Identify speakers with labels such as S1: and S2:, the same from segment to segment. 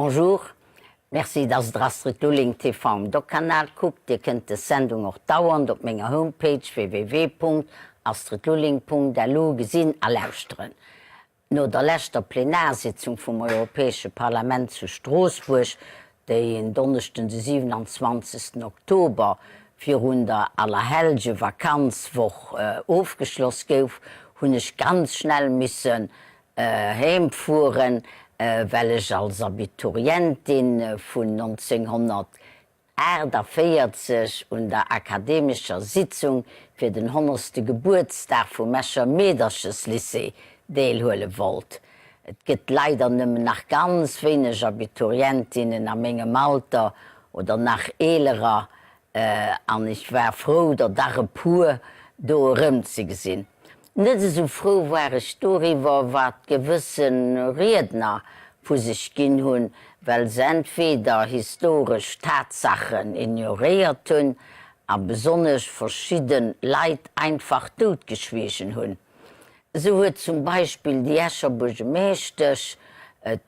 S1: Bonjour, merci dass der Astrid Lulling TV um Doc-Kanal kuckt. Dir kënnt des Sendung och dauernd op menger Homepage www.astridlulling.lu gesinn a lauschteren. No der leschter Plenarsitzung vum Europäesche Parlament zu Stroossbuerg, déi en Donneschden de 27 Oktober virun der Allerhellge-Vakanzwoch ofgeschloss gouf, hunn ech ganz schnell missen heem fueren, well ech als Abiturientin vun 1948 un der akademescher Sitzung fir den honnertste Gebuertsdag vum Escher Meedercheslycée deelhuele wollt. Et gëtt leider nëmmen nach ganz wéineg Abiturientinnen a mengem Alter oder nach eelerer, An ech war frou, der dach e puer do erëmzegesinn. Net esou frou war ech doriwwer, wat gewësse Riedner vu sech ginn hunn, well se entweder historesch Tatsachen ignoréiert hunn a besonnesch verschidde Leit einfach doutgeschwiegen hunn. Esou huet zum Beispill déi Escher Buergemeeschtesch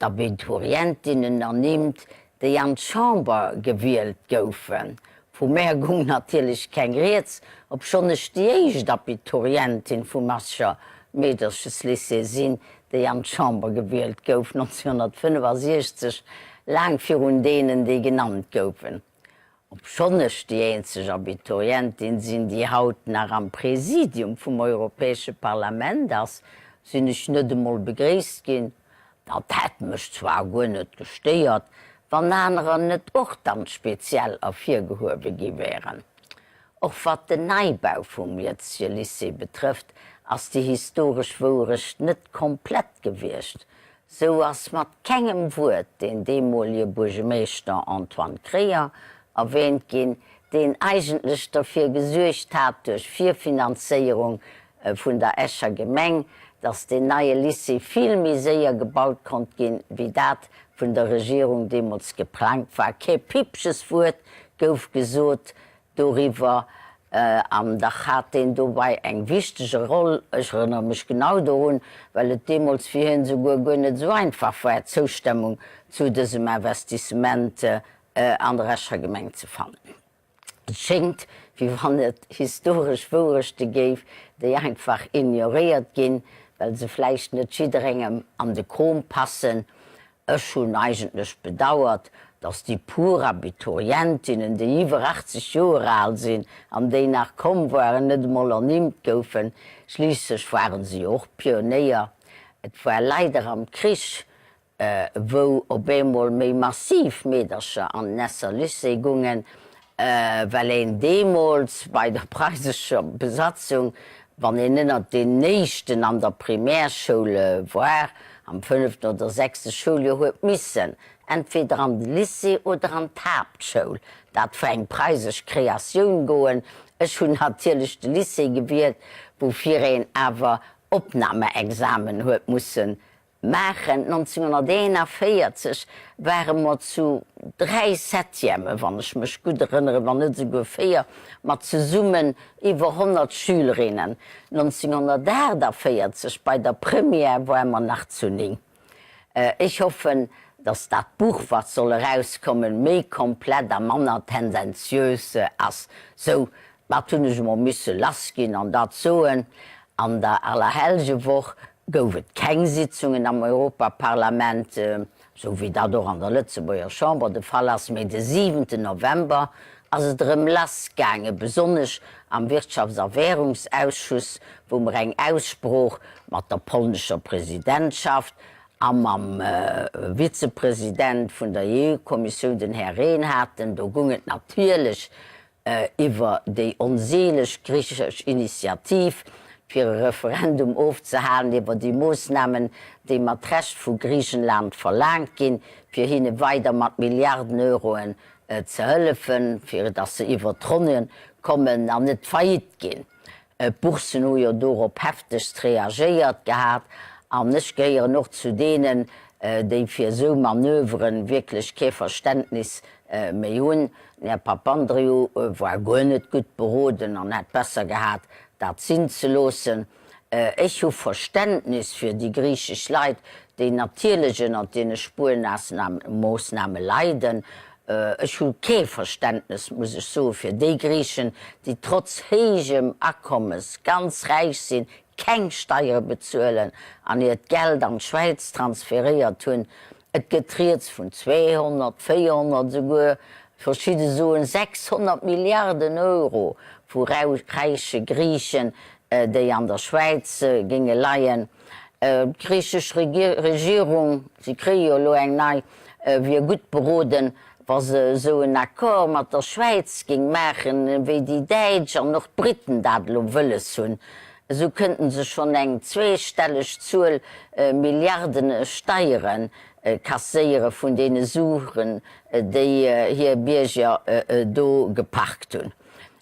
S1: d'Abiturientinnen ernimmt, déi an d'Chamber gewielt goufen. Vu mär gung natierlech keng Rieds, obschonn ech déi éischt Abiturientin vum Escher Meedercheslycée sinn, déi an d'Chamber gewielt gouf, 1965, laang virun deenen, déi genannt goufen. Obschonn ech déi eenzeg Abiturientin sinn, déi haut nach am Präsidium vum Europäesche Parlament ass, sinn ech net emol begréisst ginn. Dat hätt mech zwar guer net gestéiert, wann anerer net och dann speziell ervirgehuewe gi wären. Och wat den Neibau vum jëtzege Lycée betrëfft, ass déi historesch Wouerecht net komplett gewiescht. Sou ass mat kengem Wuert deen deemolige Buergemeeschter Antoine Kreyer erwähnt ginn, deen eigentlech derfir gesuergt hat duerch Virfinanzéierung vun der Escher Gemeng, datt deen neie Lycée vill méi séier gebaut konnt ginn, wéi dat vun der Regierung deemools geplangt war. Kee pippches Wuert gouf gesot Doriwwer, an dach hat deen dobei eng wichtege Roll, ech erënnere mech genau dorun, well et deemools fir hien esouguer guer net esou einfach war, d'Zoustëmmung zu dësem Investissement an der Escher Gemeng ze fannen. Et schéngt, wéi wann et historesch Wourechte géif, déi einfach ignoréiert ginn, well se vläicht net jidderengem an de Krom passen. Ech hunn eigentlech bedauert, datt déi puer Abiturientinnen, déi iwwer 80 Joer al sinn an déi nach komm waren, net emol ernimmt goufen. Schliisslech waren se jo och Pionéier. Et war leider am Krich, wou op eemol méi massiv Meedercher an den Esser Lycée gungen, Well een deemools bei der preisescher Besatzung, wann een ënnert den éischten an der Primärschoul war, am fënneften oder sechste Schouljoer, huet missen entweder an de Lycée oder an d'Haaptschoul, dat war eng preisesch Kreatioun, goen. Ech hunn natierlech de Lycée gewielt, woufir een awer Opnahmeexamen huet mussen Maachen. 1941 ware mer zu 3 Septièmen, wann ech mech gutt erënneren, wann net esouguer 4, mat zesummen iwwer 100 Schülerinnen. 1948 bei der Première ware mer nach zu 9. Ech hoffen, dass dat Buch, wat soll erauskommen, méi komplett a manner tendenziös ass. Sou, dat hunn ech emol misse lassginn an dat soen. An der Allerhellgewoch gouf et keng Sitzungen am Europaparlament, esou wéi dat och an der Lëtzebuerger Chamber de Fall ass, mee de siwenten November ass et erëm lass gaangen, besonnesch am Wirtschafts a Währungsausschuss, wou mer eng Aussprooch mat der polnescher Presidentschaft a mam Vizepresident vun der EU-Kommissioun, den Här Rehn, haten. Do gung et natierlech iwwer déi onseeleg griichesch Initiativ, fir e Referendum ofzehalen iwwer déi Moossnamen, déi mat Recht vu Griichenland verlaangt ginn, fir hinne weider mat Milliarden Euroen ze hëllefen, fir datt se iwwer d'Ronne kommen an net faillite ginn. D'Bourssen hu jo dorop heftegst reagéiert gehat an ech gehéieren och zu deenen, déi fir esou Manöveren wierklech kee Verständnis méi hunn. Den Här Papandreou war guer net gutt beroden an hätt besser gehat, dat sinn ze loossen. Ech hu Verständnis fir déi griichesch Leit, déi natierlech ënnert deene Spuermoossname leiden. Ech hu kee Verständnes, muss ech soen, fir déi Griichen, déi trotz héijem Akommes ganz räich sinn, keng Steiere bezuelen an hiert Geld an d'Schwäiz transferéiert hunn. Et gëtt rieds vun 200, 400, esouguer verschidde soen 600 Milliarden Euro vu räiche Griichen, déi an der Schwäiz géinge leien. D'griichesch Regierung, si kréie jo elo eng nei, wier gutt beroden, wa se esou en Accord mat der Schwäiz géing maachen, wéi déi Däitsch an och d'Briten dat elo wëlles hunn. Esou kënnten se schonn eng zweestelleg Zuel Milliarden Steiere kasséiere vun deene Suen, déi hir Bierger do geparkt hunn.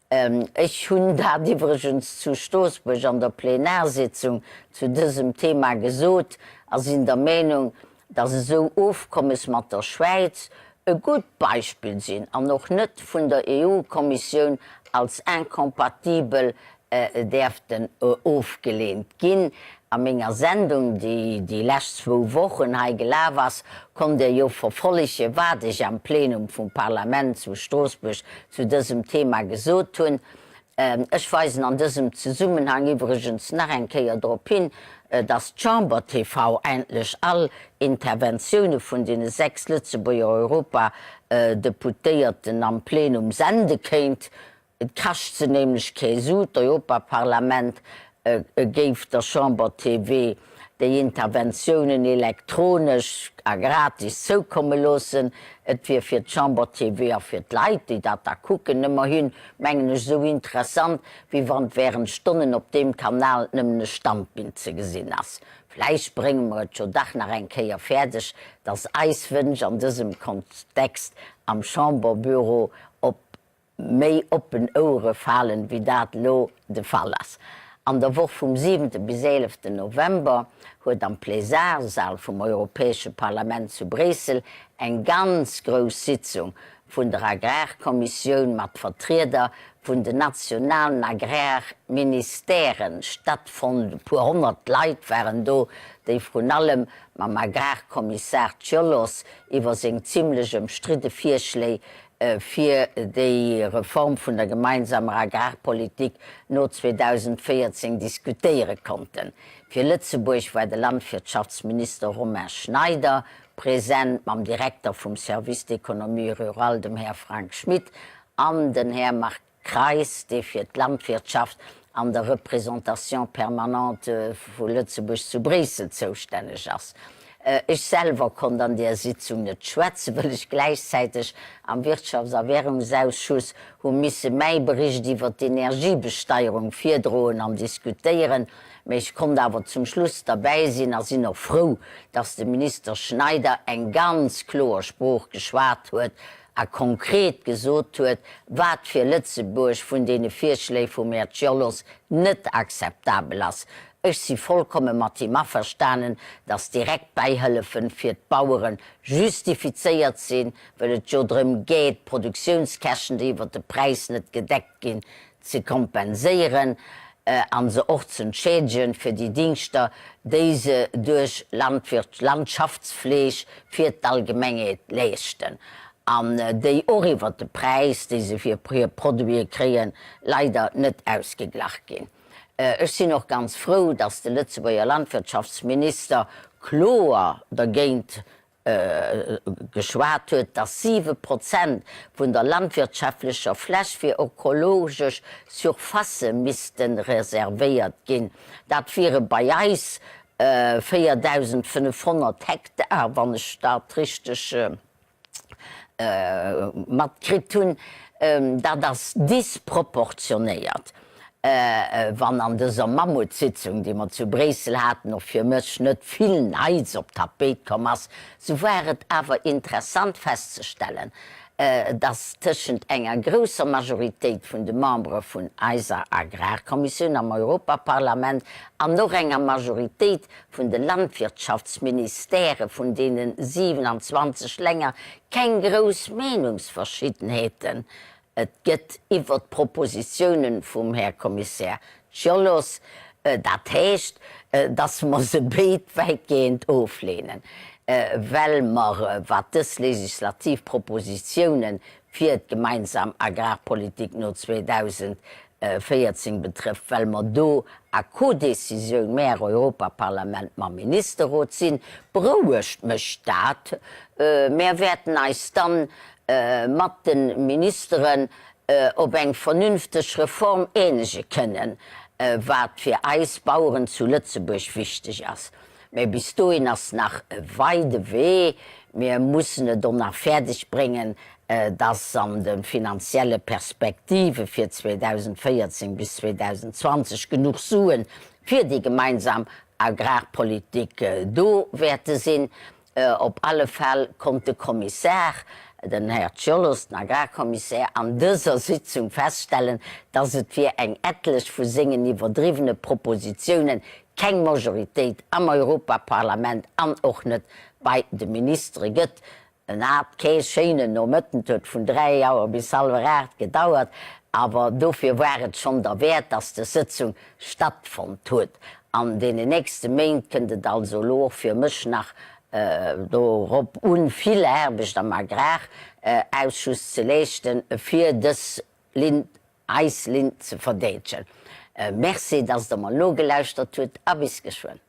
S1: Ech hunn dat iwwregens zu Stroossbuerg an der Plenarsitzung zu dësem Thema gesot a sinn der Meenung, dass esou Ofkommes mat der Schwäiz e gutt Beispill sinn an och net vun der EU-Kommissioun als incompatibel däerften ofgeleent ginn. A menger Sendung, déi déi lescht zwou Wochen hei gelaf ass, konnt Dir jo verfollege wat ech am Plenum vum Parlament zu Stroossbuerg zu dësem Thema gesot hunn. Ech weisen an dësem Zesummenhang iwwregens nach eng Kéier drop hin, dass d'Chamber TV endlech all Interventioune vun deene 6 Lëtzebuerger Europadeputéierten am Plenum sende kéint. Et kascht se nämlech kee Su, d'Europaparlament géif der Chamber TV déi Interventiounen elektronesch a gratis zoukomme loossen. Et wier fir d'Chamber TV a fir d'Leit, déi dat da kucken, ëmmerhin, mengen ech, esou interessant, wéi wann während Stonnen op deem Kanal nëmmen e Standbild ze gesinn ass. Vläicht brénge mer et jo dach nach eng Kéier fäerdeg, dass eis Wënsch an dësem Kontext am Chamberbüro op méi oppen Ouere falen, wéi dat elo de Fall ass. An der Woch vum siwente bis eeleften November huet am Plesarsall vum Europäesche Parlament zu Bréissel eng ganz grouss Sitzung vun der Agrarkommissioun mat Vertrieder vun den nationalen Agrarministèren stattfonnt. E puer 100 Leit waren do, déi vrun allem mam Agrarkommissar Ciolos iwwer seng zimlech ëmstridde Virschléi fir déi Reform vun der gemeinsamer Agrarpolitik no 2014 diskutéiere konnten. Fir Lëtzebuerg war de Landwirtschaftsminister Romain Schneider present, mam Direkter vum Service d'économie rurale, dem Här Frank Schmit, an den Här Marc Kreis, dee fir d'Landwirtschaft an der Représentation permanente vu Lëtzebuerg zu Bréissel zoustänneg ass. Ech selwer konnt an där Sitzung net schwätzen, wëll ech gläichzäiteg am Wirtschafts a Währungsausschuss hu misse mäi Bericht iwwert d'Energiebesteierung virdroen an diskutéieren. Mä ech konnt awer zum Schluss derbäi sinn a sinn och frou, dass de Minister Schneider eng ganz kloer Sprooch geschwat huet a konkret gesot huet, wat fir Lëtzebuerg vun deene Virschléi vum Här Ciolos net akzeptabel ass. Ech si vollkomme mat him averstanen, datt direkt Bäihëllefen fir d'Bauere justifizéiert sinn, well et jo drëm geet, d'Produktiounskäschten, déi iwwert de Präis net gedeckt ginn, ze kompenséieren a se och z'entschädegen fir déi Dingschter, déi se duerch Landwirt Landschaftspfleg fir d'Allgemengheet leeschten an déi och iwwert de Präis, dee se fir hir Produite kréien, leider net ausgeglach ginn. Ech sinn och ganz frou, dass de Lëtzebuerger Landwirtschaftsminister kloer dergéint geschwat huet, dass 7 Prozent vun der landwirtschaftlecher Fläch fir ökologesch Surfacë misste reservéiert ginn. Dat wiere bei eis 4.500 Hektar, wann ech dat richteg matkritt hunn. Dat ass disproportionéiert. Wann an dëser Mammutsitzung, déi mer zu Bréissel haten, och fir mech net vill Neits op d'Tapéit komm ass, sou war et awer interessant festzestellen, dass tëschent enger grousser Majoritéit vun de Membere vun eiser Agrarkommissioun am Europaparlament an och enger Majoritéit vun de Landwirtschaftsministèrë vun deene 27 Länner keng grouss Meenungsverschiddenheeten Et gëtt iwwert d'Propositiounen vum Här Kommissär Ciolos. Dat heescht, dass mer se béid wäitgehend oflehnen, well mer, wat dës legislativ Propositionen fir d'gemeinsam Agrarpolitik no 2014 betrëfft, well mer do a Codécisioun, mär Europaparlament mam Ministerrot sinn, berouegt mech dat. Mär wäerten eis dann mat de Ministeren op eng vernünfteg Reform eenege kënnen, wat fir eis Baueren zu Lëtzebuerg wichteg ass. Mä bis dohin ass nach e weide Wee. Mir mussen et och nach fäerdeg bréngen, dass an de finanzielle Perspektive fir 2014 bis 2020 genuch Sue fir déi gemeinsam Agrarpolitik do wäerte sinn. Op alle Fäll konnt de Kommissar, den Här Ciolos, den Agrarkommissär, an dëser Sitzung feststellen, dass et fir eng etlech vu sengen iwwerdriwwene Propositiounen keng Majoritéit am Europaparlament an och net bei de Ministere gëtt. En hat kee schéinen Nomëtten, 't huet vun 3 Auer bis hallwer 8 gedauert, awer dofir war et schonn derwäert, dass des Sëtzung stattfonnt huet. An deenen nächste Méint kënnt et also elo och fir mech nach dorop un, vill Aarbecht am Agrarausschuss ze leeschten, fir dës Linn, eis Linn ze verdeedegen. Merci, dass Der mer nogelauschtert hutt a bis geschwënn.